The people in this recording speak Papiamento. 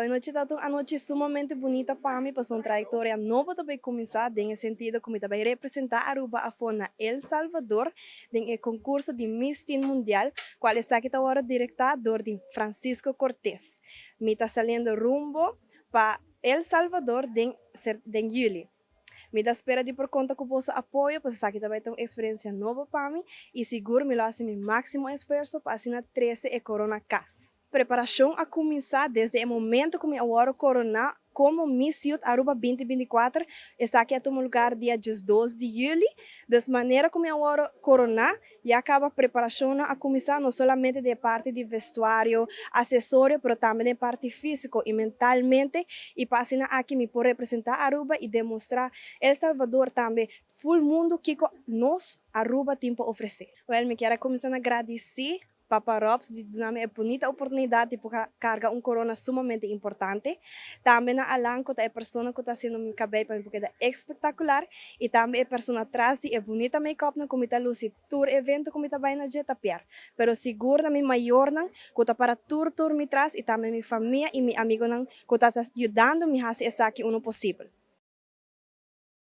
Anochi ta un anochi sumamente bunita pa mi, pasobra un trayectoria nobo ta bay cuminsa, den sentido cu mi ta bay representa Aruba afo na El Salvador, den e concurso di Miss Teen Mundial, cual esaki ta awor directa door di Francisco Cortés. Mi ta saliendo rumbo pa El Salvador den juli. Mi ta spera di por conta cu boso apoyo, pues esaki tambe ta un experiencia nobo pa mi y sigur mi lo haci mi maximo esfuerso pa asina trece e corona cas. Preparacion a cuminsa desde e momento cu mi a wordo corona como Miss Youth Aruba 2024. Esaki a tuma luga dia 12 di juli. Di manera cu mi a wordo corona, ya caba preparacion a cuminsa, no solamente di parti di vestuario, accesorio, pero tambe di parti fisico y mentalmente. Y pa asina aki mi por representa Aruba y demostra El Salvador, tambe full mundo, cu nos Aruba tin pa ofrece. Well, mi kier cuminsa gradici Papa Robs di duna mi e bunita oportunidad di carga un corona sumamente importante. Tambe na Alan, cu ta e persona cu ta haciendo mi cabey pa mi keda espectacular, y tambe e persona tras di e bunita make-up na cu mi ta luci tur evento cu mi ta bay na Jetta Pierre. Pero sigur na mi mayornan, cu ta para tur tur mi tras, y tambe mi famia y mi amigonan cu ta yudando mi haci esaki uno posibel.